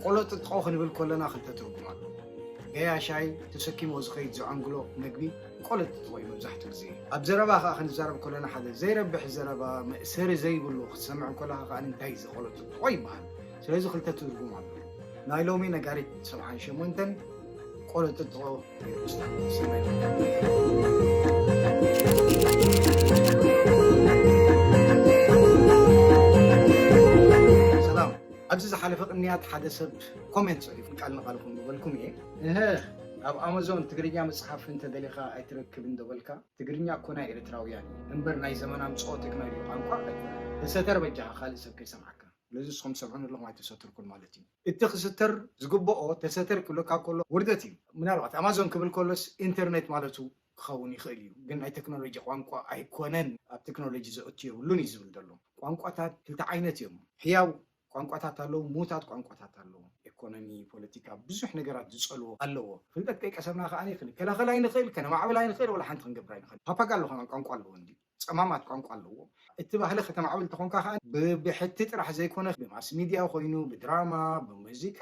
ቆሎ ጥጥቆ ክንብል ከለና ክልተ ትርጉም ኣሎ። ገያሻይ ተሰኪሞ ዝኸይድ ዝዓንግሎ መግቢ ቆሎ ጥጥቆ እዩ መብዛሕትኡ ግዜ። ኣብ ዘረባ ከኣ ክንዛረብ ከለና ሓደ ዘይረብሕ ዘረባ መእሰሪ ዘይብሉ ክትሰምዕ ከለኻ ከኣ እንታይ እዚ ቆሎ ጥጥቆ ይበሃል። ስለዚ ክልተ ትርጉም ኣሎ። ናይ ሎሚ ነጋሪት ሰብዓን ሸሞንተን ቆሎ ጥጥቆ ሰላም። ኣብዚ ዝሓለፈ ቅንያት ሓደ ሰብ ኮሜንት ጽሒፉ ቃል ንቃልኩም ዝበልኩም እየ። እህ ኣብ ኣማዞን ትግርኛ መጽሓፍ እንተደሊኻ ኣይትረክብን ዶ በልካ? ትግርኛ እኮ ናይ ኤርትራውያን እዩ እምበር ናይ ዘመን ኣምጽኦ ቴክኖሎጂ ቋንቋ ኣይኮነን። ተሰተር በጃኻ ካልእ ሰብ ከይሰምዓካ። ስለዚ ንስኹም ትሰምዑኒ ኣለኹም ኣይተሰተርኩን ማለት እዩ። እቲ ክስተር ዝግብኦ ተሰተር ክብለካ ከሎ ውርደት እዩ። ምናልባት ኣማዞን ክብል ከሎስ ኢንተርኔት ማለቱ ክኸውን ይኽእል እዩ፣ ግን ናይ ቴክኖሎጂ ቋንቋ ኣይኮነን፣ ኣብ ቴክኖሎጂ ዘእቱ የብሉን እዩ ዝብል ዘሎ። ቋንቋታት ክልተ ዓይነት እዮም። ሕያው ቋንቋታት ኣለዉ፣ ምዉታት ቋንቋታት ኣለዉ። ኤኮኖሚ፣ ፖለቲካ፣ ብዙሕ ነገራት ዝጸልዎ ኣለዎ። ፍልጠት ከይቀሰምና ከኣ ክንከላኸል ኣይንኽእል፣ ከነማዕብል ኣይንኽእል፣ ወላ ሓንቲ ክንገብር ኣይንኽእል። ፓፓጋሎ ከማን ቋንቋ ኣለዎ እንዲ ጸማማት ቋንቋ ኣለዎ። እቲ ባህሊ ከተማዕብል እንተኾንካ ከኣ ብ- ብሕቲ ጥራሕ ዘይኮነ ብማስ ሚድያ ኮይኑ ብድራማ፣ ብሙዚቃ፣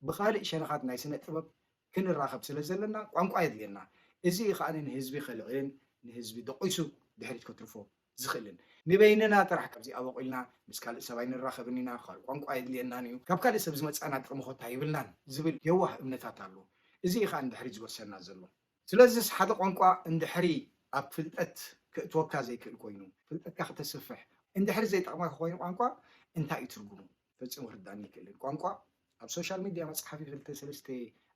ብኻልእ ሸነኻት ናይ ስነ ጥበብ ክንራኸብ ስለ ዘለና ቋንቋ የድልየና። እዚ እዩ ከኣ ንህዝቢ ከልዕልን ንህዝቢ ደቂሱ ድሕሪት ከትርፎ ዝኽእልን። ንበይንና ጥራሕ ካብዚ ኣበቑልና ምስ ካልእ ሰብ ኣይንራኸብን ኢና፣ ካልእ ቋንቋ የድልየናን እዩ። ካብ ካልእ ሰብ ዝመጽኣና ጥቕሚ ኮታ የብልናን ዝብል የዋህ እምነታት ኣሎ። እዚ እዩ ከኣ ንድሕሪት ዝወሰና ዘሎ። ስለዚስ ሓደ ቋንቋ እንድሕሪ ኣብ ፍልጠት ክእትወካ ዘይክእል ኮይኑ፣ ፍልጠትካ ክተስፍሕ እንድሕሪ ዘይጠቕመካ ኮይኑ ቋንቋ እንታይ እዩ ትርጉሙ? ፈጺሙ ክርዳእኒ ኣይክእልን። ቋንቋ ኣብ ሶሻል ሚድያ መጽሓፊ ክልተ ሰለስተ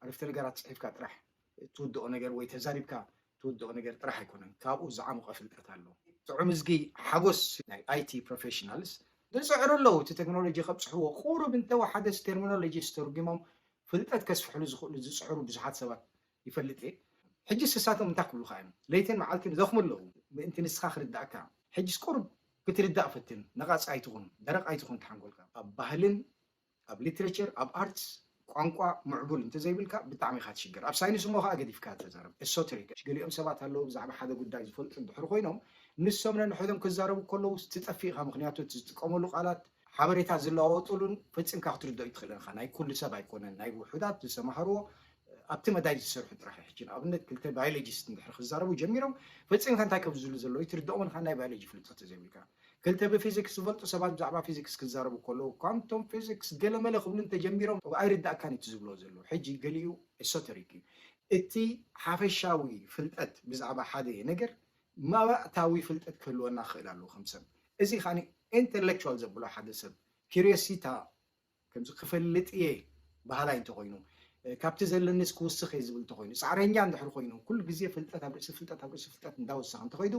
ኣረፍተ ነገራት ጽሒፍካ ጥራሕ ትውድኦ ነገር ወይ ተዛሪብካ ትውድኦ ነገር ጥራሕ ኣይኮነን። ካብኡ ዝዓሙቐ ፍልጠት ኣሎ። ጥዑም እዝጊ ሓጎስ ናይ ኣይቲ ፕሮፌሽናልስ ዝጽዕሩ ኣለዉ። እቲ ቴክኖሎጂ ከብጽሕዎ ቁሩብ እንተወሓደስ ቴርሚኖሎጂ ዝተርጉሞም ፍልጠት ከስፍሕሉ ዝኽእሉ ዝጽዕሩ ብዙሓት ሰባት ይፈልጥ እየ። ሕጂ ስሳቶም እንታይ ክብሉኻ እዮም? ለይትን መዓልትን ይደኽሙ ኣለዉ ምእንቲ ንስኻ ክርዳእካ። ሕጂስ ቁሩብ ክትርዳእ ፈትን። ነቓጽ ኣይትኹን፣ ደረቕ ኣይትኹን ተሓንጎልካ። ኣብ ባህልን ኣብ ሊትሬቸር ኣብ ኣርትስ ቋንቋ ምዕቡል እንተዘይብልካ ብጣዕሚ ኢኻ ትሽገር። ኣብ ሳይንስ እሞ ከዓ ገዲፍካ ተዛረብ። ኤሶተሪክ ገሊኦም ሰባት ኣለዉ ብዛዕባ ሓደ ጉዳይ ዝፈልጡ እንድሕር ኮይኖም ንሶም ነንሕዶም ክዛረቡ ከለዉ ትጠፍእ ኢኻ። ምክንያቱ እቲ ዝጥቀመሉ ቃላት ሓበሬታ ዝለዋወጡሉን ፈጺምካ ክትርድኦ ይትኽእልን ኢኻ። ናይ ኩሉ ሰብ ኣይኮነን፣ ናይ ውሑዳት ዝተማሃርዎ ኣብቲ መዳይ ዝሰርሑ ጥራሕ ሕጂ ንኣብነት ክልተ ባዮሎጂስት እንድሕር ክዛረቡ ጀሚሮም ፈጺምካ እንታይ ከም ዝብሉ ዘለዉ ይትርድኦምን ኢኻ ናይ ባዮሎጂ ፍልጠት ዘይብልካ። ክልተ ብፊዚክስ ዝፈልጡ ሰባት ብዛዕባ ፊዚክስ ክዛረቡ ከለዉ ኳንቶም ፊዚክስ ገለመለ ክብሉ እንተጀሚሮም ኣይርዳእካን እዩ እቲ ዝብሎ ዘሎ። ሕጂ ገሊኡ ኤሶተሪክ እዩ። እቲ ሓፈሻዊ ፍልጠት ብዛዕባ ሓደ ነገር መባእታዊ ፍልጠት ክህልወና ክኽእል ኣለዎ ከም ሰብ። እዚ ከኣ ኢንተሌክቹዋል ዘብሎ ሓደ ሰብ ኪሪዮሲታ ከምዚ ክፈልጥ እየ በሃላይ እንተኾይኑ ካብቲ ዘለኒስ ክውስኽ እየ ዝብል እንተኾይኑ ፃዕረኛ እንድሕር ኮይኑ ኩሉ ግዜ ፍልጠት ኣብ ርእሲ ፍልጠት ኣብ ርእሲ ፍልጠት እንዳወሰኸ እንተኸይዱ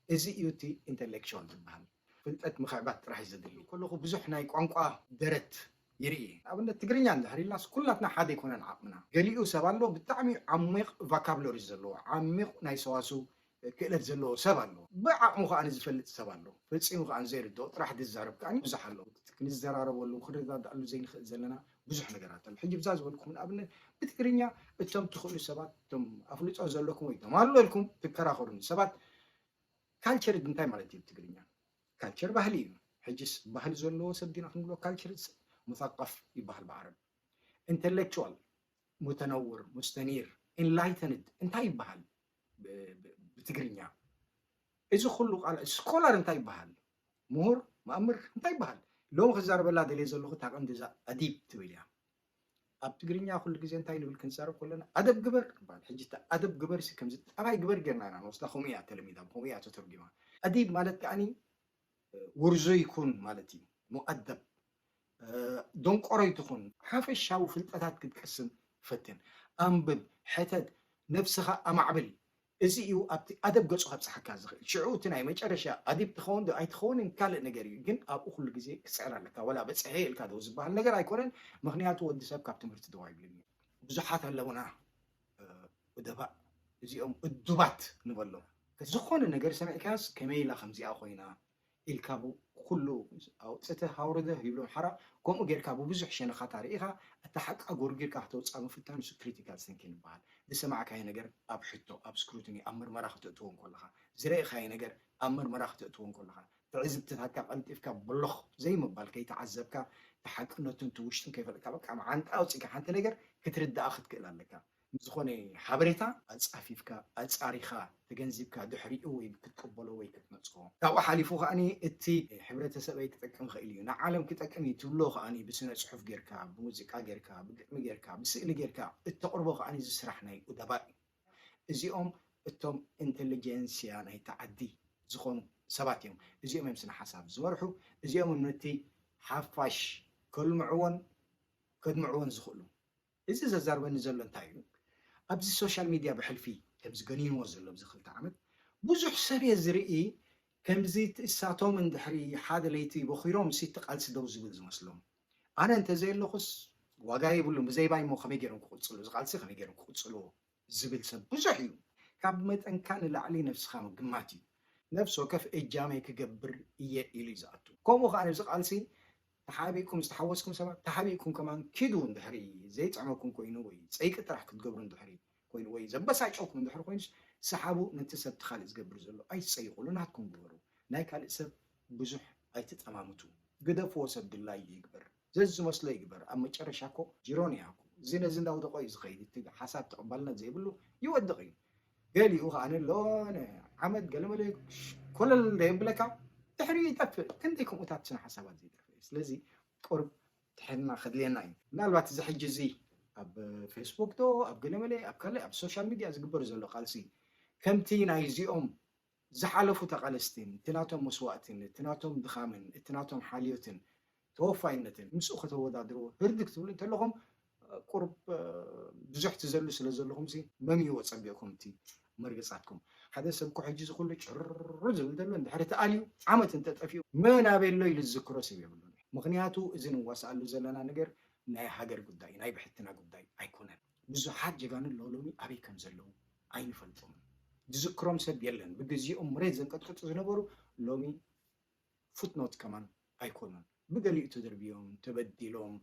እዚ እዩ እቲ ኢንተሌክቹዋል ዝበሃል። ፍልጠት ምኽዕባት ጥራሕ እዩ ዘድሊ። ከለኹ ብዙሕ ናይ ቋንቋ ደረት ይርኢ። ኣብነት ትግርኛ እንድሕር ኢልናስ ኩላትና ሓደ ኣይኮነን ዓቕምና። ገሊኡ ሰብ ኣሎ ብጣዕሚ ዓሚቕ ቫካብሎሪ ዘለዎ ዓሚቕ ናይ ሰዋስው ክእለት ዘለዎ ሰብ ኣሎ። ብዓቕሙ ከኣ ዝፈልጥ ሰብ ኣሎ። ፈጺሙ ከኣ ዘይርድኦ ጥራሕ ዝዛረብ ከኣ ብዙሕ ኣሎ። ክንዘራረበሉ ክንረዳድኣሉ ዘይንኽእል ዘለና ብዙሕ ነገራት ኣሎ። ሕጂ ብዛ ዝበልኩም ንኣብነት ብትግርኛ እቶም ትኽእሉ ሰባት እቶም ኣፍልጦ ዘለኩም ወይ እቶም ኣሎ ኢልኩም ትከራኸሩኒ ሰባት ካልቸር እንታይ ማለት እዩ ብትግርኛ? ካልቸር ባህሊ እዩ። ሕጅስ ባህሊ ዘለዎ ሰብ ዲና ክንብሎ ካልቸር ሙሰቀፍ ይበሃል ብዓረብ። ኢንተሌክቹዋል ሙተነውር ሙስተኒር ኢንላይተንድ እንታይ ይበሃል ብትግርኛ? እዚ ኩሉ ቃል ስኮላር እንታይ ይበሃል? ምሁር መኣምር እንታይ ይበሃል? ሎሚ ክዛረበላ ደልየ ዘለኹ እታ ቀንዲ እዛ ኣዲብ ትብል እያ። ኣብ ትግርኛ ኩሉ ግዜ እንታይ ንብል ክንዛረብ ከለና ኣደብ ግበር ንበሃል። ሕጂ እታ ኣደብ ግበር ሲ ከምዚ ጠባይ ግበር ጌርና ኢና ንወስዳ። ከምኡ እያ ተለሚዳ፣ ከምኡ እያ ተተርጒማ። ኣዲብ ማለት ከኣኒ ውርዙይ ኩን ማለት እዩ። ሙኣደብ፣ ደንቆሮ ኣይትኹን። ሓፈሻዊ ፍልጠታት ክትቀስም ፈትን። ኣንብብ፣ ሕተት፣ ነብስኻ ኣማዕብል። እዚ እዩ ኣብቲ ኣደብ ገጹ ከብጽሓካ ዝኽእል። ሽዑ እቲ ናይ መጨረሻ ኣዲብ ትኸውን ዶ ኣይትኸውንን ካልእ ነገር እዩ። ግን ኣብኡ ኩሉ ግዜ ክጽዕር ኣለካ። ወላ በጽሐ ኢልካ ዶ ዝበሃል ነገር ኣይኮነን። ምኽንያቱ ወዲ ሰብ ካብ ትምህርቲ ደው ኣይብልን እዩ። ብዙሓት ኣለውና እ፣ እደባእ እዚኦም እዱባት ንበሎም። ዝኾነ ነገር ሰሚዕካስ ከመይ ኢላ ከምዚኣ ኮይና ኢልካ ብኩሉ ኣውፅተ ሃውርደ ይብሎም ሓራ። ከምኡ ጌርካ ብብዙሕ ሸነኻት ኣርኢኻ እታ ሓቃ ጎርጊርካ ክተውፅኣ ምፍታን እሱ ክሪቲካል ቲንኪን ይበሃል። ዝሰማዕካዮ ነገር ኣብ ሕቶ ኣብ ስክሩቲኒ ኣብ ምርመራ ክተእትዎ እንከለኻ ዝረእኻዮ ነገር ኣብ ምርመራ ክተእትዎ እንከለኻ ትዕዝብትታትካ ቀልጢፍካ ብሎኽ ዘይምባል ከይተዓዘብካ እቲ ሓቅነቱን እቲ ውሽጥን ከይፈለጥካ በቃ መዓንጣ ኣውፂእካ ሓንቲ ነገር ክትርዳኣ ክትክእል ኣለካ። ዝኾነ ሓበሬታ ኣፃፊፍካ ኣፃሪኻ ተገንዚብካ ድሕሪኡ ወይ ክትቅበሎ ወይ ክትነፅፎ። ካብኡ ሓሊፉ ከዓኒ እቲ ሕብረተሰበይ ክጠቅም ይኽእል እዩ፣ ንዓለም ክጠቅም እዩ ትብሎ ከዓኒ ብስነ ፅሑፍ ጌርካ፣ ብሙዚቃ ጌርካ፣ ብግጥሚ ጌርካ፣ ብስእሊ ጌርካ እተቕርቦ ከዓኒ እዚ ስራሕ ናይ ኡደባ እዩ። እዚኦም እቶም ኢንቴሊጀንስያ ናይቲ ዓዲ ዝኾኑ ሰባት እዮም። እዚኦም እዮም ስነ ሓሳብ ዝመርሑ። እዚኦም እዮም ነቲ ሓፋሽ ከልምዕዎን ከድምዕዎን ዝኽእሉ። እዚ ዘዛርበኒ ዘሎ እንታይ እዩ? ኣብዚ ሶሻል ሚድያ ብሕልፊ ከምዚ ገኒንዎ ዘሎ ኣብዚ ክልተ ዓመት ብዙሕ ሰብ እየ ዝርኢ ከምዚ እሳቶም እንድሕሪ ሓደ ለይቲ በኺሮም ሲ እቲ ቃልሲ ደው ዝብል ዝመስሎም። ኣነ እንተዘየለኹስ ዋጋ የብሉን፣ ብዘይባይ እሞ ከመይ ገይሮም ክቕፅሉ፣ እዚ ቃልሲ ከመይ ገይሮም ክቕፅልዎ ዝብል ሰብ ብዙሕ እዩ። ካብ መጠንካ ንላዕሊ ነብስኻ ምግማት እዩ። ነፍሲ ወከፍ እጃመይ ክገብር እየ ኢሉ እዩ ዝኣቱ። ከምኡ ከዓ ነብዚ ቃልሲ ተሓቢእኩም ዝተሓወስኩም ሰባት ተሓቢእኩም ከማን ኪዱ እንድሕሪ ዘይጥዕመኩም ኮይኑ ወይ ፀይቂ ጥራሕ ክትገብሩ እንድሕሪ ኮይኑ ወይ ዘበሳጨውኩም እንድሕሪ ኮይኑስ ሰሓቡ ነቲ ሰብ እቲ ካልእ ዝገብር ዘሎ ኣይትፀይቑሉ ናትኩም ግበሩ። ናይ ካልእ ሰብ ብዙሕ ኣይትጠማምቱ። ግደፍዎ ሰብ ድላዩ ይግበር። ዘዝመስሎ ይግበር። ኣብ መጨረሻ እኮ ጅሮን እያ እኮ። እዚ ነዚ እንዳውደቆ እዩ ዝኸይድ። እቲ ሓሳብ ተቐባልነት ዘይብሉ ይወድቕ እዩ። ገሊኡ ከዓ ንሎ ዓመት ገለመለ ኮለል እንደ የብለካ ድሕሪ ይጠፍእ። ክንደይ ከምኡታት ስነ ሓሳባት ዘይጠፍእ። ስለዚ ቁርብ ትሕትና ከድልየና እዩ። ምናልባት እዚ ሕጂ እዚ ኣብ ፌስቡክ ዶ ኣብ ገለመለ ኣብ ካልእ ኣብ ሶሻል ሚድያ ዝግበር ዘሎ ቃልሲ ከምቲ ናይዚኦም ዝሓለፉ ተቓለስትን እቲ ናቶም መስዋእትን እቲ ናቶም ድኻምን እቲ ናቶም ሓልዮትን ተወፋይነትን ምስኡ ከተወዳድርዎ ህርዲ ክትብሉ እንተለኹም ቁርብ ብዙሕ ትዘሉ ስለ ዘለኹም ሲ መምይዎ ጸቢቕኩም እቲ መርገጻትኩም። ሓደ ሰብ እኮ ሕጂ ዝኹሉ ጭርር ዝብል ዘሎ እንድሕሪ ተኣልዩ ዓመት እንተጠፊኡ መን ኣበሎ ኢሉ ዝዝክሮ ሰብ የብሉን። ምኽንያቱ እዚ ንዋስኣሉ ዘለና ነገር ናይ ሃገር ጉዳይ ናይ ብሕትና ጉዳይ ኣይኮነን። ብዙሓት ጀጋኑ ኣለዉ ሎሚ ኣበይ ከም ዘለዉ ኣይንፈልጦምን። ዝዝክሮም ሰብ የለን። ብግዜኦም መሬት ዘንቀጥቅጡ ዝነበሩ ሎሚ ፉትኖት ከማን ኣይኮኑን። ብገሊኡ ተደርብዮም፣ ተበዲሎም፣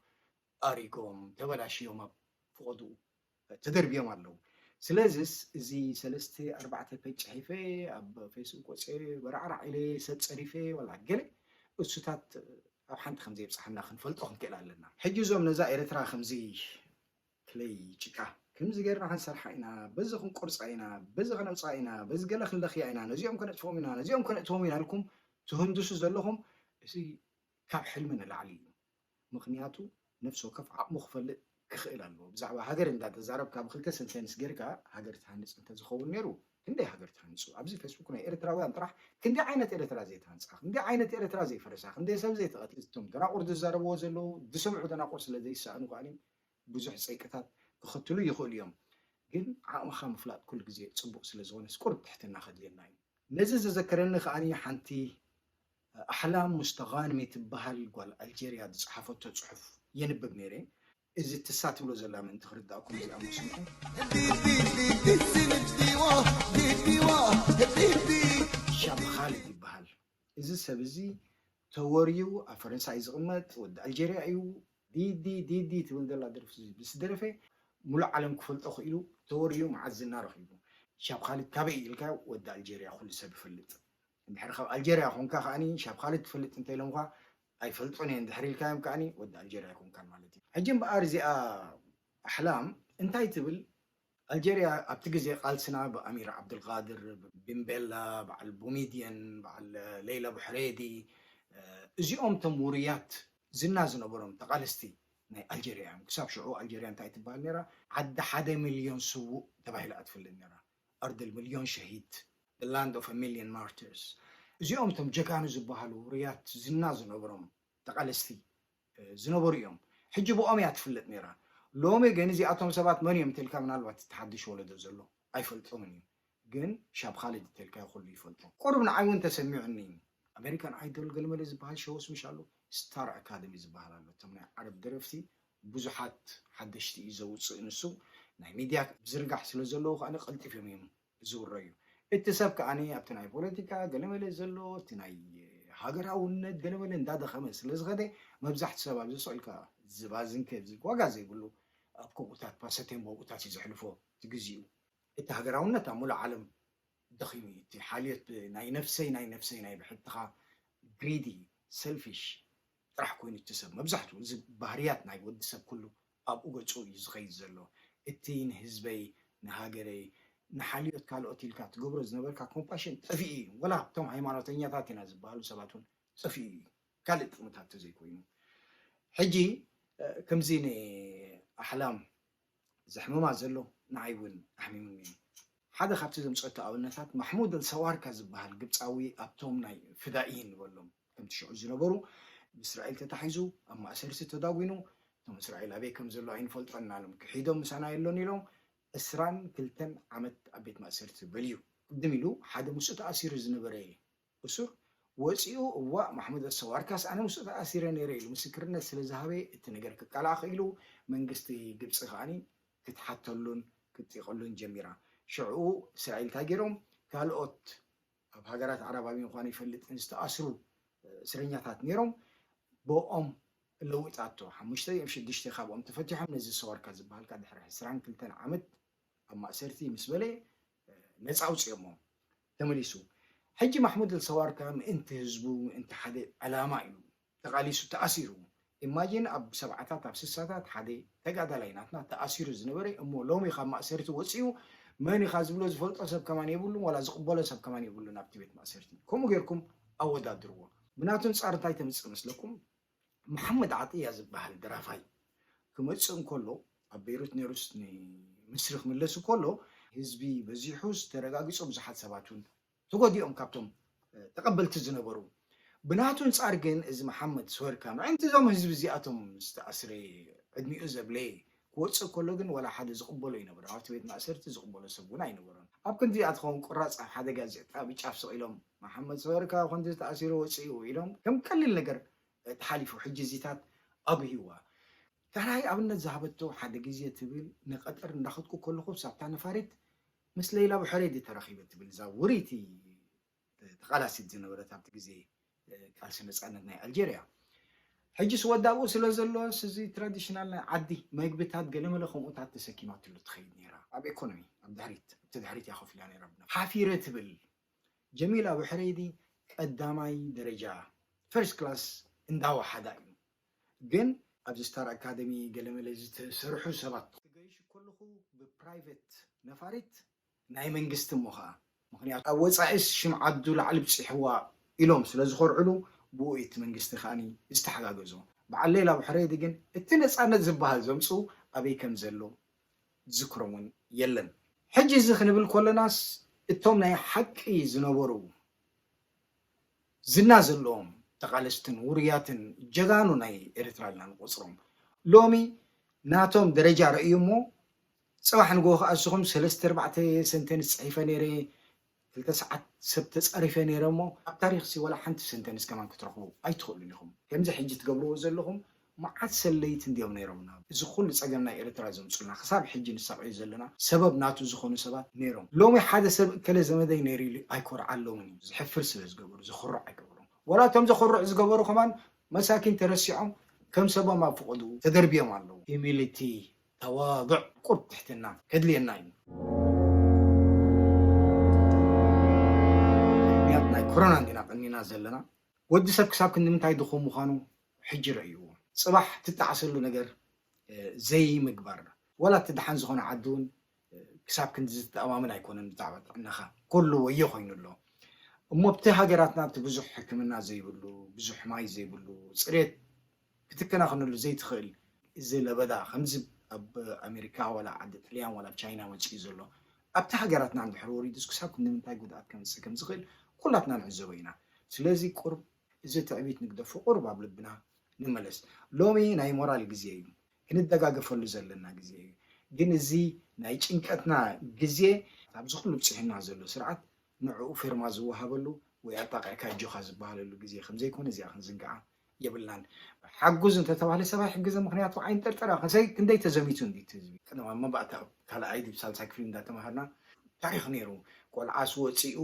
ኣሪጎም፣ ተበላሽዮም ኣብ ፍቐድኡ ተደርብዮም ኣለዉ። ስለዚስ እዚ ሰለስተ ኣርባዕተ ፔጅ ጽሒፈ ኣብ ፌስቡክ ወፅየ በራዕራዕ ኢለ ሰብ ፀሪፈ ዋላ ገለ እሱታት ኣብ ሓንቲ ከም ዘየብፅሓና ክንፈልጦ ክንክእል ኣለና። ሕጂ እዞም ነዛ ኤርትራ ከምዚ ክለይ ጭቃ ከምዚ ጌርና ክንሰርሓ ኢና፣ በዚ ክንቆርፃ ኢና፣ በዚ ከነውፅኣ ኢና፣ በዚ ገለ ክንለኽያ ኢና፣ ነዚኦም ከነጥፍኦም ኢና፣ ነዚኦም ከነእትዎም ኢና ኢልኩም ትህንድሱ ዘለኹም እዚ ካብ ሕልሚ ንላዕሊ እዩ። ምኽንያቱ ነፍሲ ወከፍ ዓቕሙ ክፈልጥ ክኽእል ኣለዎ። ብዛዕባ ሃገር እንዳተዛረብካ ብክልተ ሰንተንስ ጌርካ ሃገር ትሃንፅ እንተዝኸውን ነይሩ ክንደይ ሃገር ተሃኒፁ? ኣብዚ ፌስቡክ ናይ ኤርትራውያን ጥራሕ ክንደይ ዓይነት ኤርትራ ዘይተሃንፃ፣ ክንደይ ዓይነት ኤርትራ ዘይፈረሳ፣ ክንደይ ሰብ ዘይተቐትለ፣ እቶም ደናቑር ዝዛረብዎ ዘለዉ ዝሰምዑ ደናቑር ስለ ዘይሰኣኑ ከዓኒ ብዙሕ ፀይቅታት ክኽትሉ ይኽእሉ እዮም። ግን ዓቕምኻ ምፍላጥ ኩሉ ግዜ ፅቡቕ ስለ ዝኾነስ ቁርብ ትሕትና ከድልየና እዩ። ነዚ ዘዘከረኒ ከዓኒ ሓንቲ ኣሕላም ሙስተቓንሚ ትበሃል ጓል ኣልጀርያ ዝፀሓፈቶ ፅሑፍ የንብብ ነይረ። እዚ ትሳ ትብሎ ዘላ ምእንቲ ክርዳእኩም እዚኣ ምስምዑ። ሻብ ኻልድ ይበሃል። እዚ ሰብ እዚ ተወርዩ ኣብ ፈረንሳ እዩ ዝቕመጥ፣ ወዲ ኣልጀርያ እዩ። ዲዲ ዲዲ ትብል ዘላ ደርፊ ምስ ደረፈ ሙሉእ ዓለም ክፈልጦ ክኢሉ ተወርዩ መዓዝ ዝና ረኺቡ። ሻብ ኻልድ ካበይ እዩ ኢልካ ወዲ ኣልጀርያ ኩሉ ሰብ ይፈልጥ። እንድሕር ካብ ኣልጀርያ ኮንካ ከዓኒ ሻብ ኻልድ ትፈልጥ እንተ ኢሎምካ ኣይፈልጦን እየ እንድሕር ኢልካዮም ከዓኒ ወዲ ኣልጀርያ ኣይኮንካን ማለት እዩ። ሕጂ እምበኣር እዚኣ ኣሕላም እንታይ ትብል? ኣልጀርያ ኣብቲ ግዜ ቃልስና ብኣሚር ዓብዱልቃድር፣ ብቤንቤላ፣ በዓል ቡሚድየን፣ በዓል ሌይላ ቡሕሬዲ፣ እዚኦም እቶም ውሩያት ዝና ዝነበሮም ተቓለስቲ ናይ ኣልጀርያ እዮም። ክሳብ ሽዑ ኣልጀርያ እንታይ ትበሃል ነይራ? ዓዲ ሓደ ሚልዮን ስዉእ ተባሂላ እያ ትፍለጥ ነይራ። ኣርድ ሚልዮን ሸሂድ፣ the land of a million martyrs። እዚኦም እቶም ጀጋኑ ዝበሃሉ ውሩያት ዝና ዝነበሮም ተቓለስቲ ዝነበሩ እዮም። ሕጂ ብኦም እያ ትፍለጥ ነይራ። ሎሚ ግን እዚኣቶም ሰባት መን እዮም እንተልካ ምናልባት እቲ ሓድሽ ወለዶ ዘሎ ኣይፈልጦምን እዩ። ግን ሻብ ኻልድ እንተልካዮ ኩሉ ይፈልጦ። ቁሩብ ንዓይ እውን ተሰሚዑኒ። ኣሜሪካን ኣይዶል ገለመለ ዝበሃል ሸውስ ምሽ ኣሎ፣ ስታር ኣካደሚ ዝበሃል ኣሎ። እቶም ናይ ዓረብ ደረፍቲ ብዙሓት ሓደሽቲ እዩ ዘውፅእ ንሱ። ናይ ሚድያ ዝርጋሕ ስለ ዘለዎ ከኣ ቀልጢፎም እዮም ዝውረዩ። እቲ ሰብ ከኣ ኣብቲ ናይ ፖለቲካ ገለመለ ዘሎ፣ እቲ ናይ ሃገራውነት ገለመለ እንዳደኸመ ስለ ዝኸደ መብዛሕቲ ሰብ ኣብዚ ስቕ ኢልካ ዝባዝንከ ዋጋ ዘይብሉ ኣብ ከምኡታት ፓሰቴን ቦብኡታት እዩ ዘሕልፎ እቲ ግዜኡ። እቲ ሃገራውነት ኣብ ሙሉእ ዓለም ደኺሙ እዩ። እቲ ሓልዮት ናይ ነፍሰይ ናይ ነፍሰይ ናይ ብሕትኻ ግሪዲ ሰልፊሽ ጥራሕ ኮይኑ እቲ ሰብ። መብዛሕትኡ እዚ ባህርያት ናይ ወዲ ሰብ ኩሉ ኣብኡ ገጹ እዩ ዝኸይድ ዘሎ። እቲ ንህዝበይ፣ ንሃገረይ፣ ንሓልዮት ካልኦት ኢልካ ትገብሮ ዝነበርካ ኮምፓሽን ጠፊኡ እዩ። ወላ እቶም ሃይማኖተኛታት ኢና ዝበሃሉ ሰባት እውን ጠፊኡ እዩ። ካልእ ጥቕምታት ተዘይኮይኑ። ሕጂ ከምዚ ንኣሕላም ዘሕምማ ዘሎ ንዓይ እውን ኣሕሚሙኒ እዩ። ሓደ ካብቲ ዘምፀቶ ኣብነታት ማሕሙድ ኣልሰዋርካ ዝበሃል ግብፃዊ ኣብቶም ናይ ፍዳኢን ንበሎም ከምቲ ሽዑ ዝነበሩ ብእስራኤል ተታሒዙ ኣብ ማእሰርቲ ተዳጒኑ እቶም እስራኤል ኣበይ ከም ዘሎ ኣይንፈልጦን እናሎም ክሒዶም ምሳና የሎን ኢሎም ዕስራን ክልተን ዓመት ኣብ ቤት ማእሰርቲ በልዩ። ቅድም ኢሉ ሓደ ምስኡ ተኣሲሩ ዝነበረ እሱር ወፂኡ እዋእ ማሕሙድ ኣልሰዋርካስ ኣነ ምስኡ ተኣሲረ ነይረ ኢሉ ምስክርነት ስለ ዝሃበ እቲ ነገር ክቃላዕ ክኢሉ መንግስቲ ግብፂ ከዓኒ ክትሓተሉን ክትጢቐሉን ጀሚራ። ሽዑ እስራኤል እንታይ ገይሮም ካልኦት ኣብ ሃገራት ዓረብ ኣበይ ምዃኑ ይፈልጥን ዝተኣስሩ እስረኛታት ነይሮም ብኦም ለዊጣቶ ሓሙሽተ እዮም ሽዱሽተ ካብኦም ተፈቲሖም ነዚ ሰዋርካ ዝበሃልካ ድሕሪ ዕስራን ክልተን ዓመት ኣብ ማእሰርቲ ምስ በለ ነፃ ኣውፅኦሞ ተመሊሱ። ሕጂ ማሕሙድ ኣልሰዋርካ ምእንቲ ህዝቡ ምእንቲ ሓደ ዕላማ እዩ ተቓሊሱ ተኣሲሩ። ኢማጂን ኣብ ሰብዓታት ኣብ ስሳታት ሓደ ተጋዳላይ ናትና ተኣሲሩ ዝነበረ እሞ ሎሚ ካብ ማእሰርቲ ወፂኡ መን ኢኻ ዝብሎ ዝፈልጦ ሰብ ከማን የብሉን ዋላ ዝቕበሎ ሰብ ከማን የብሉን ኣብቲ ቤት ማእሰርቲ። ከምኡ ጌርኩም ኣወዳድርዎ። ብናቱ ኣንፃር እንታይ ተምፅእ መስለኩም? መሓመድ ዓጥያ ዝበሃል ደራፋይ ክመፅእ እንከሎ ኣብ ቤይሩት ነይሩስ ንምስሪ ክምለስ እንከሎ ህዝቢ በዚሑስ ተረጋጊፁ ብዙሓት ሰባት እውን ተጎዲኦም ካብቶም ተቐበልቲ ዝነበሩ። ብናቱ ኣንፃር ግን እዚ መሓመድ ስወርካ ምዕንቲ እዞም ህዝቢ እዚኣቶም ዝተኣስረ ዕድሚኡ ዘብለ ክወፅእ ከሎ ግን ወላ ሓደ ዝቕበሎ ኣይነበረ ኣብቲ ቤት ማእሰርቲ ዝቕበሎ ሰብ እውን ኣይነበሮን። ኣብ ክንዲኣ ትኸውን ቁራፅ ኣብ ሓደ ጋዜጣ ብጫፍ ስቕ ኢሎም መሓመድ ስወርካ ከምዚ ተኣሲሩ ወፅኡ ኢሎም ከም ቀሊል ነገር ተሓሊፉ ሕጂ እዚታት ኣብህይዋ ካልኣይ ኣብነት ዝሃበቶ ሓደ ግዜ ትብል ንቐጠር እንዳኸድኩ ከለኹ ሳብታ ነፋሪት ምስ ለይላ ብሕሬዲ ተራኺበ ትብል እዛ ውርይቲ ተቓላሲት ዝነበረት ኣብቲ ግዜ ቃልሲ ነፃነት ናይ ኣልጀርያ ሕጂ ስወዳብኡ ስለ ዘሎ እዚ ትራዲሽናል ናይ ዓዲ መግብታት ገለመለ ከምኡታት ተሰኪማትሉ ትኸይድ ነይራ ኣብ ኤኮኖሚ ኣብ ድሕሪት እቲ ድሕሪት እያ ከፍላ ነይራ ሓፊረ ትብል ጀሚላ ብሕሬዲ ቀዳማይ ደረጃ ፈርስት ክላስ እንዳወሓዳ እዩ ግን ኣብዚ ስታር ኣካደሚ ገለመለ ዝተሰርሑ ሰባት ክገይሽ ከለኹ ብፕራይቬት ነፋሪት ናይ መንግስቲ እሞ ከዓ ምክንያቱ ኣብ ወፃኢስ ሽም ዓዱ ላዕሊ ብፅሕዋ ኢሎም ስለ ዝኮርዕሉ ብኡ እቲ መንግስቲ ከዓ ዝተሓጋገዞ በዓል ሌላ ብሕሬዲ ግን እቲ ነፃነት ዝበሃል ዘምፅኡ ኣበይ ከም ዘሎ ዝክሮም እውን የለን። ሕጂ እዚ ክንብል ከለናስ እቶም ናይ ሓቂ ዝነበሩ ዝና ዘለዎም ተቓለስትን ውሩያትን ጀጋኑ ናይ ኤርትራ ኢልና ንቆፅሮም ሎሚ ናቶም ደረጃ ረእዩ እሞ ፅባሕ ንጎ ከዓ እስኹም ሰለስተ ኣርባዕተ ሰንተንስ ፅሒፈ ነይረ ክልተ ሰዓት ሰብ ተፃሪፈ ነይረ እሞ ኣብ ታሪክ ሲ ወላ ሓንቲ ሰንተንስ ከማን ክትረኽቡ ኣይትኽእሉን ኢኹም ከምዚ ሕጂ ትገብርዎ ዘለኹም መዓት ሰለይቲ እንዲዮም ነይሮምና እዚ ኩሉ ፀገም ናይ ኤርትራ ዘምፁልና ክሳብ ሕጂ ንሳቐዩ ዘለና ሰበብ ናቱ ዝኾኑ ሰባት ነይሮም ሎሚ ሓደ ሰብ እከለ ዘመደይ ነይሩ ኢሉ ኣይኮርዓሎምን እዩ ዝሕፍር ስለ ዝገበሩ ዝኽሩዕ ኣይገበሮም ወላ እቶም ዘኽሩዕ ዝገበሩ ከማን መሳኪን ተረሲዖም ከም ሰቦም ኣብ ፍቐዱ ተደርብዮም ኣለዉ humility ተዋضዕ ቁርብ ትሕትና ከድልየና እዩ ምክንያት ናይ ኮሮና እንዲና ቀኒና ዘለና ወዲ ሰብ ክሳብ ክንዲ ምንታይ ድኹም ምዃኑ ሕጂ ረእይዎ። ፅባሕ ትጠዓሰሉ ነገር ዘይምግባር። ዋላ እቲ ደሓን ዝኾነ ዓዲ እውን ክሳብ ክንዲ ዝተኣማመን ኣይኮነን ብዛዕባ ጥዕናኻ። ኩሉ ወዮ ኮይኑ ኣሎ። እሞ ኣብቲ ሃገራትና እቲ ብዙሕ ሕክምና ዘይብሉ፣ ብዙሕ ማይ ዘይብሉ፣ ፅሬት ክትከናኸነሉ ዘይትኽእል እዚ ለበዳ ከምዚ ኣብ ኣሜሪካ ዋላ ዓዲ ጥልያን ዋላ ኣብ ቻይና መፂኡ ዘሎ ኣብቲ ሃገራትና እንድሕር ወሪዱስ ክሳብ ክንዲ ምንታይ ጉድኣት ከምፅእ ከምዝኽእል ኩላትና ንዕዘቦ ኢና። ስለዚ ቁርብ እዚ ትዕቢት ንግደፎ ቁሩብ ኣብ ልብና ንመለስ። ሎሚ ናይ ሞራል ግዜ እዩ፣ ክንደጋገፈሉ ዘለና ግዜ እዩ። ግን እዚ ናይ ጭንቀትና ግዜ ኣብዚ ኩሉ ብፅሒና ዘሎ ስርዓት ንዕኡ ፌርማ ዝወሃበሉ ወይ ኣጣቒዕካ ኣጆኻ ዝበሃለሉ ግዜ ከምዘይኮነ እዚኣ ክንዝንግዓ የብልናን። ሓጉዝ እንተተባህለ ሰብ ኣይሕግዘ ምክንያቱ ዓይንጠርጠራ ከሰይ ክንደይ ተዘሚቱ እንዲ ህዝቢ ቅድማ መባእታ ካልኣይ ድብ ሳልሳይ ክፍሊ እንዳተማሃርና ታሪክ ነይሩ። ቆልዓስ ወፂኡ፣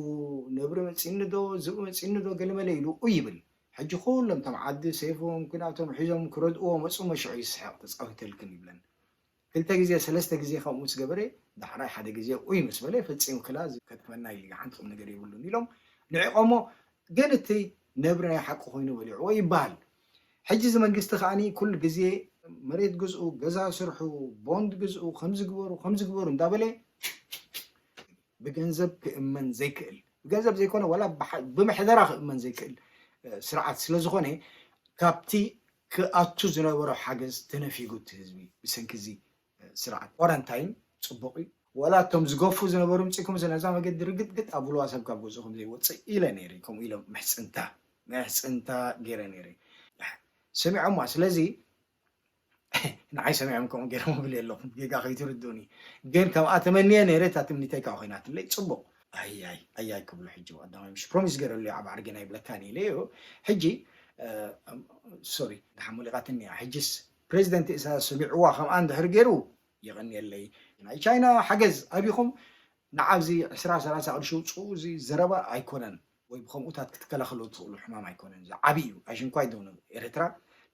ነብሪ መፂኒ ዶ፣ ዝብኢ መፂኒ ዶ፣ ገለመለ ኢሉ ኡይ ይብል። ሕጂ ኩሎም እቶም ዓዲ ሰይፎም ኩናቶም ሒዞም ክረድእዎ መፁ፣ መሽዑ ይስሕቅ፣ ተፃዊተልክን ይብለን። ክልተ ግዜ ሰለስተ ግዜ ከምኡ ምስ ገበረ፣ ዳሕራይ ሓደ ግዜ ኡይ ምስ በለ፣ ፈፂምክላ፣ እዚ ከጥፈና ኢሉ ሓንቲ ቁም ነገር የብሉን ኢሎም ንዒቆሞ። ግን እቲ ነብሪ ናይ ሓቂ ኮይኑ በሊዕዎ ይበሃል። ሕጂ እዚ መንግስቲ ከዓኒ ኩሉ ግዜ መሬት ግዝኡ፣ ገዛ ስርሑ፣ ቦንድ ግዝኡ፣ ከምዚ ግበሩ፣ ከምዚ ግበሩ እንዳበለ ብገንዘብ ክእመን ዘይክእል፣ ብገንዘብ ዘይኮነ ዋላ ብሓ- ብምሕደራ ክእመን ዘይክእል እ፣ ስርዓት ስለ ዝኾነ ካብቲ ክኣቱ ዝነበሮ ሓገዝ ተነፊጉ እቲ ህዝቢ ብሰንኪ እዚ እ፣ ስርዓት። ኳራንታይን ጽቡቕ እዩ። ዋላ እቶም ዝገፉ ዝነበሩ ምጽኩም ነዛ መገዲ ርግጥግጥ ኣብልዋ፣ ሰብ ካብ ገዝኡ ከም ዘይወፅእ ኢለ ነይረ። ከምኡ ኢሎም ምሕፅንታ ምሕፅንታ ገይረ ነይረ። ሰሚዖማ። ስለዚ ንዓይ ሰሚዖም ከምኡ ገይሮም ብል ኣለኹም፣ ጌጋ ከይትርድኡኒ። ግን ከምኣ ተመንየ ነይረ። እታ ትምኒተይ ከዓ ኮይናትለይ። ጽቡቕ። ኣያይ ኣያይ ክብሉ ሕጂ ቀዳማይ ምሽ ፕሮሚስ ገይረሉ ኣብ ዓርጌና ይብለካኒ ኢለ እዩ። ሕጂ ሶሪ፣ ደሓን ሞሊቓትኒ እያ። ሕጅስ ፕሬዚደንት ኢሳያስ ሰሚዕዋ ከምኣ እንድሕር ገይሩ የቐንየለይ። ናይ ቻይና ሓገዝ ኣቢኹም ንዓብዚ ዕስራ ሰላሳ ቅርሺ ውፅኡ፣ እዚ ዘረባ ኣይኮነን። ወይ ብከምኡታት ክትከላኸሎ ትኽእሉ ሕማም ኣይኮነን። እዚ ዓብዪ እዩ። ኣሽንኳይ ደውነ ኤርትራ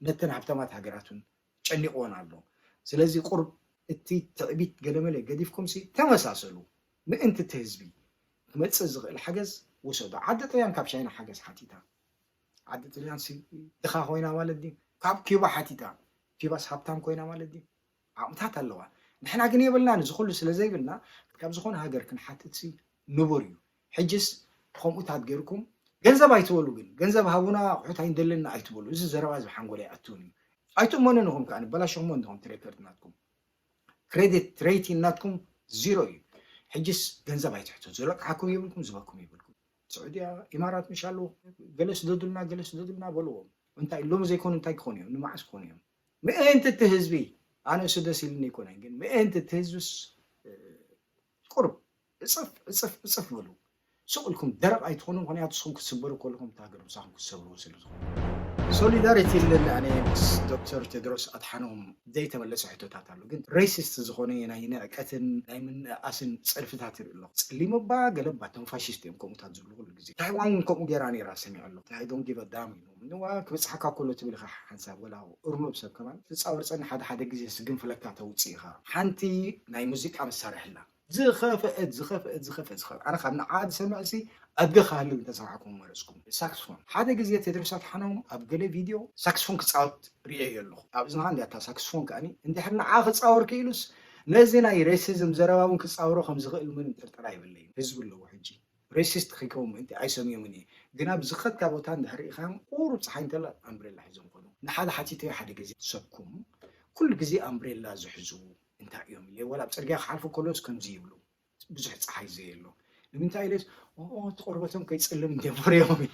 ነተን ሃብታማት ሃገራት እውን ጨኒቕዎን ኣሎ። ስለዚ ቁርብ እቲ ትዕቢት ገለመለ ገዲፍኩም ሲ ተመሳሰሉ። ምእንቲ እቲ ህዝቢ ክመጽእ ዝኽእል ሓገዝ ውሰዱ። ዓዲ ጥልያን ካብ ቻይና ሓገዝ ሓቲታ። ዓዲ ጥልያን ሲ ድኻ ኮይና ማለት ድዩ? ካብ ኪባ ሓቲታ። ኪባስ ሃብታም ኮይና ማለት ድዩ? ዓቕምታት ኣለዋ። ንሕና ግን የብልናን። እዚ ኩሉ ስለ ዘይብልና ካብ ዝኾነ ሃገር ክንሓትት ሲ ንቡር እዩ። ሕጅስ ከምኡታት ገይርኩም ገንዘብ ኣይትበሉ፣ ግን ገንዘብ ሃቡና ኣቑሑት ኣይንደልን ኣይትበሉ። እዚ ዘረባ እዚ ሓንጎል ኣይኣትውን እዩ። ኣይትእመኑን ኢኹም ከዓ፣ ንበላሽኹሞ እንዲኹም እቲ ሬከርድ ናትኩም። ክሬዲት ሬቲን ናትኩም ዚሮ እዩ። ሕጅስ ገንዘብ ኣይትሕቱ። ዝለቅሓኩም የብልኩም፣ ዝበኩም የብልኩም። ስዑድያ፣ ኢማራት ምሽ ኣለዉ፣ ገለ ስደዱልና፣ ገለ ስደዱልና በልዎም። እንታይ ሎሚ ዘይኮኑ እንታይ ክኾኑ እዮም? ንመዓስ ክኾኑ እዮም? ምእንቲ እቲ ህዝቢ፣ ኣነ እሱ ደስ ኢልኒ ኣይኮነን፣ ግን ምእንቲ እቲ ህዝብስ እ፣ ቁርብ እፅፍ እፅፍ እፅፍ በሉ። ስቕ ኢልኩም ደረቕ ኣይትኾኑ፣ ምኽንያቱ ንስኹም ክትስበሩ ከለኹም እታ ሃገር ምሳኹም ክትሰብርዎ ስለ ዝኾነ። ሶሊዳሪቲ ኣለኒ ኣነ ምስ ዶክተር ቴድሮስ ኣድሓኖም። ዘይተመለሰ ሕቶታት ኣሎ፣ ግን ሬሲስት ዝኾነ ናይ ንዕቀትን ናይ ምንእኣስን ፀርፍታት ይርኢ ኣለኹ። ፀሊም እባ ገለ እባ እቶም ፋሽስት እዮም ከምኡታት ዝብሉ ኩሉ ግዜ። ታይዋን እውን ከምኡ ገይራ ነይራ ሰሚዐ ኣለኹ። I don't give a damn ኢሉ ንዋ ክብፅሓካ ከሎ ትብል ኢኻ ሓንሳብ፣ ወላ እርኑብ ሰብ ከማን ትፃወር ፀኒ ሓደ ሓደ ግዜ ስግንፍለካ ተውፅእ ኢኻ። ሓንቲ ናይ ሙዚቃ መሳርሒ ኣላ። ዝኸፍአት ዝኸፍአት ዝኸፍአት ዝኸፍአት ኣነ ካብ ንዓ ዝሰምዕ ሲ ኣድገ ካህልል እንተሰማዕኩም መረፅኩም። ሳክስፎን ሓደ ግዜ ቴድሮስ ኣድሓኖም ኣብ ገለ ቪድዮ ሳክስፎን ክፃወት ርእየዮ ኣለኹ። ኣብ እዝንኻ እንዲያ እታ ሳክስፎን ከኣኒ እንድሕር ንዓ ክፃወር ክኢሉስ ነዚ ናይ ሬሲዝም ዘረባ እውን ክፃወሮ ከም ዝኽእል ምንም ጥርጥር ኣይብለይን። ህዝቢ ኣለዎ ሕጂ። ሬሲስት ከይከውን ምእንቲ ኣይሰምዮምን እየ። ግና ብዝኸድካ ቦታ እንድሕር ርኢኻዮም ቁሩብ ፀሓይ እንተላ ኣምብሬላ ሒዞም ከዱ። ንሓደ ሓቲተዮ ሓደ ግዜ ሰብኩም ኩሉ ግዜ ኣምብሬላ ዝሕዙ እንታይ እዮም ኢለ፣ ዋላ ኣብ ፅርግያ ክሓልፉ ከሎስ ከምዚ ይብሉ፣ ብዙሕ ፀሓይ ዘየሎ። ንምንታይ ኢለስ፣ ኦ፣ እቲ ቆርበቶም ከይፅልም እንዲዮም ፈሪሆም እዩ።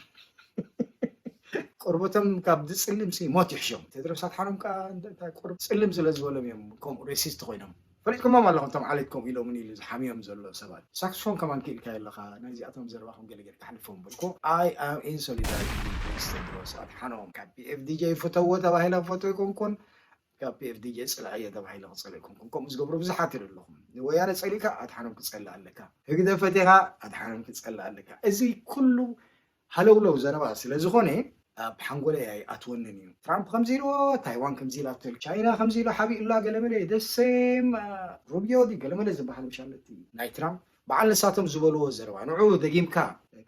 ቆርበቶም ካብ ዝፅልም ሲ ሞት ይሕሾም። ቴድሮስ ኣድሓኖም ከዓ እንታይ ቆርብ ፅልም ስለ ዝበሎም እዮም ከምኡ ሬሲስት ኮይኖም። ፈሊጥኩሞም ኣለኹም እቶም ዓሌት ከምኡ ኢሎምን ኢሉ ዝሓምዮም ዘሎ ሰባት። ሳክስፎን ከማን ክኢልካ ኣለኻ፣ ናይዚኣቶም ዘረባኹም ገለ ገለ ክሓልፎም በልኩ። I am in solidarity with ቴድሮስ ኣድሓኖም። ካብ ፒ ኤፍ ዲ ጄ ፍተዎ ተባሂለ ክፈትዎ ኣይኮንኩን፣ ካብ ፒ ኤፍ ዲ ጄ ፅልዐዮ ተባሂለ ክፀልእ ኣይኮንኩን። ከምኡ ዝገብሩ ብዙሓት ይርኢ ኣለኹም። ንወያነ ፀሊእካ ኣድሓኖም ክፀልእ ኣለካ፣ ህግደፍ ፈቲኻ ኣድሓኖም ክፀልእ ኣለካ። እዚ ኩሉ ሃለውለው ዘረባ ስለ ዝኾነ ኣብ ሓንጎለይ ኣይኣትወንን እዩ። ትራምፕ ከምዚ ኢልዎ፣ ታይዋን ከምዚ ኢላቶ፣ ቻይና ከምዚ ኢሎ ሓቢኡላ ገለመለ፣ ደሴም ሩቢዮ ድዩ ገለመለ ዝበሃል ምሻለቲ ናይ ትራምፕ በዓል ንሳቶም ዝበልዎ ዘረባ ንዑ ደጊምካ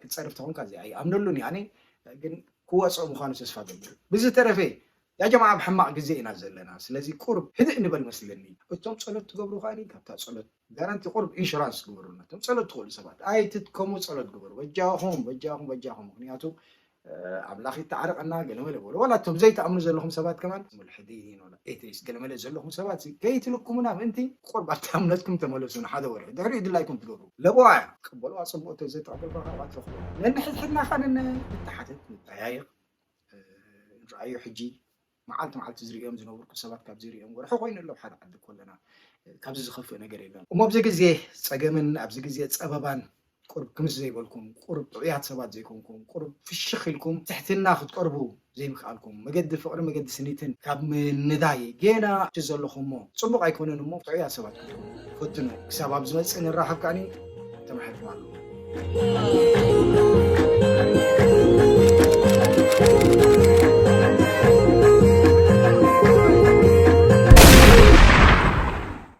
ክትፀርፍ ተኾንካ እዚ ኣይኣምነሉን እየ ኣነ። ግን ክወፅኦ ምዃኑ ተስፋ ገብር። ብዝተረፈ ያ ጀማዓ ኣብ ሕማቕ ግዜ ኢና ዘለና። ስለዚ ቁርብ ህድእ ንበል መስለኒ። እቶም ጸሎት ትገብሩ ከኣ ካብታ ጸሎት ጋራንቲ ቁርብ ኢንሹራንስ ግበሩልና። እቶም ጸሎት ትኽእሉ ሰባት ኣይትድከሙ፣ ጸሎት ግበሩ። በጃኹም በጃኹም በጃኹም። ምኽንያቱ እ፣ ኣምላኽ ይተዓረቐና ገለ መለ በሉ። ዋላ እቶም ዘይትኣምኑ ዘለኹም ሰባት ከማን ሙልሕዲን ወላ ኤቴይስት ገለ መለ ዘለኹም ሰባት እዚ ከይትልኩሙና ምእንቲ ቁርብ ኣብታ እምነትኩም ተመለሱ ንሓደ ወርሒ። ድሕሪኡ ድላይኩም ትገብሩ። ለበዋ እያ። ቅበሉዋ ጽቡቕ፣ እቶ ዘይተቐበልኩ ከኣ ትረኽቡ። ነንሕድሕድና ከኣ ነነ-፣ ንተሓተት፣ ንጠያየቕ። እ፣ ንረኣዮ ሕጂ መዓልቲ መዓልቲ ዝርእዮም ዝነበርኩ ሰባት ካብ ዝርእዮም ወርሒ ኮይኑ ኣሎ ኣብ ሓደ ዓዲ ኮለና። እ፣ ካብዚ ዝኸፍእ ነገር የለን። እሞ ኣብዚ ግዜ ጸገምን ኣብዚ ግዜ ጸበባን ቁሩብ ክምስ ዘይበልኩም፣ ቁሩብ ጥዑያት ሰባት ዘይኮንኩም፣ ቁሩብ ፍሽኽ ኢልኩም ትሕትና ክትቀርቡ ዘይምኽኣልኩም፣ መገዲ ፍቕሪ መገዲ ስኒትን ካብ ምንዳይ ጌና እቲ ዘለኹሞ ጽቡቕ ኣይኮነን እሞ ጥዑያት ሰባት ክትኮኑ ፈትኑ። ክሳብ ኣብ ዝመጽእ ንራኸብ ከኣኒ ተማሒርኩም ኣለኹም።